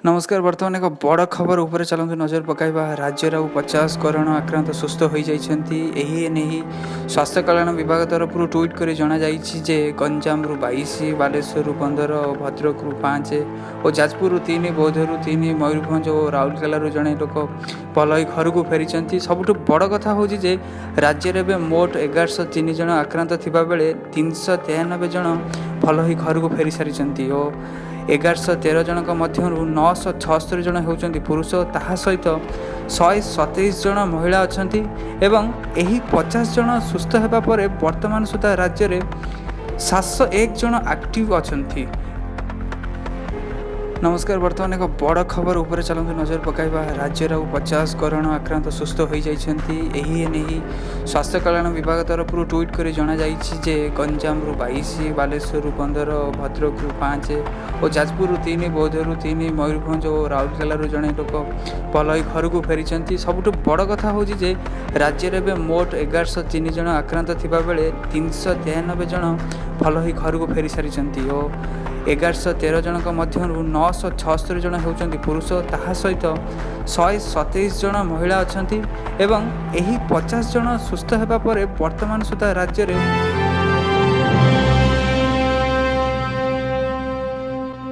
ନମସ୍କାର, ବର୍ତ୍ତମାନ ଏକ ବଡ଼ ଖବର ଉପରେ ଚାଲନ୍ତୁ ନଜର ପକାଇବା। ରାଜ୍ୟରେ ଆଉ 50 କରୋନା ଆକ୍ରାନ୍ତ ସୁସ୍ଥ ହୋଇଯାଇଛନ୍ତି। ଏହି ନେଇ ସ୍ୱାସ୍ଥ୍ୟ କଲ୍ୟାଣ ବିଭାଗ ତରଫରୁ ଟ୍ୱିଟ୍ କରି ଜଣାଯାଇଛି ଯେ ଗଞ୍ଜାମରୁ 22, ବାଲେଶ୍ୱରରୁ 15, ଭଦ୍ରକରୁ 5 ଓ ଯାଜପୁରରୁ 3, ବୌଦ୍ଧରୁ 3, ମୟୂରଭଞ୍ଜ ଓ ରାଉରକେଲାରୁ ଜଣେ ଲୋକ ଭଲ ହୋଇ ଘରକୁ ଫେରିଛନ୍ତି। ସବୁଠୁ ବଡ଼ କଥା ହେଉଛି ଯେ ରାଜ୍ୟରେ ଏବେ ମୋଟ 1103 ଜଣ ଆକ୍ରାନ୍ତ ଥିବାବେଳେ 393 ଜଣ ଭଲ ହୋଇ ଘରକୁ ଫେରି ସାରିଛନ୍ତି ଓ 1113 ଜଣଙ୍କ ମଧ୍ୟରୁ 976 ଜଣ ହେଉଛନ୍ତି ପୁରୁଷ, ତାହା ସହିତ 127 ଜଣ ମହିଳା ଅଛନ୍ତି ଏବଂ ଏହି 50 ଜଣ ସୁସ୍ଥ ହେବା ପରେ ବର୍ତ୍ତମାନ ସୁଦ୍ଧା ରାଜ୍ୟରେ 701 ଜଣ ଆକ୍ଟିଭ୍ ଅଛନ୍ତି। ନମସ୍କାର, ବର୍ତ୍ତମାନ ଏକ ବଡ଼ ଖବର ଉପରେ ଚାଲନ୍ତୁ ନଜର ପକାଇବା। ରାଜ୍ୟରେ ଆଉ 50 କରୋନା ଆକ୍ରାନ୍ତ ସୁସ୍ଥ ହୋଇଯାଇଛନ୍ତି। ଏହି ନେଇ ସ୍ୱାସ୍ଥ୍ୟ କଲ୍ୟାଣ ବିଭାଗ ତରଫରୁ ଟ୍ୱିଟ୍ କରି ଜଣାଯାଇଛି ଯେ ଗଞ୍ଜାମରୁ 22, ବାଲେଶ୍ୱରରୁ 15, ଭଦ୍ରକରୁ 5 ଓ ଯାଜପୁରରୁ 3, ବୌଦ୍ଧରୁ 3, ମୟୂରଭଞ୍ଜ ଓ ରାଉରକେଲାରୁ ଜଣେ ଲୋକ ଭଲ ହୋଇ ଘରକୁ ଫେରିଛନ୍ତି। ସବୁଠୁ ବଡ଼ କଥା ହେଉଛି ଯେ ରାଜ୍ୟରେ ଏବେ ମୋଟ 1103 ଜଣ ଆକ୍ରାନ୍ତ ଥିବାବେଳେ 393 ଜଣ ଭଲ ହୋଇ ଘରକୁ ଫେରି ସାରିଛନ୍ତି ଓ 1113 ଜଣଙ୍କ ମଧ୍ୟରୁ 976 ଜଣ ହେଉଛନ୍ତି ପୁରୁଷ, ତାହା ସହିତ 127 ଜଣ ମହିଳା ଅଛନ୍ତି ଏବଂ ଏହି 50 ଜଣ ସୁସ୍ଥ ହେବା ପରେ ବର୍ତ୍ତମାନ ସୁଦ୍ଧା ରାଜ୍ୟରେ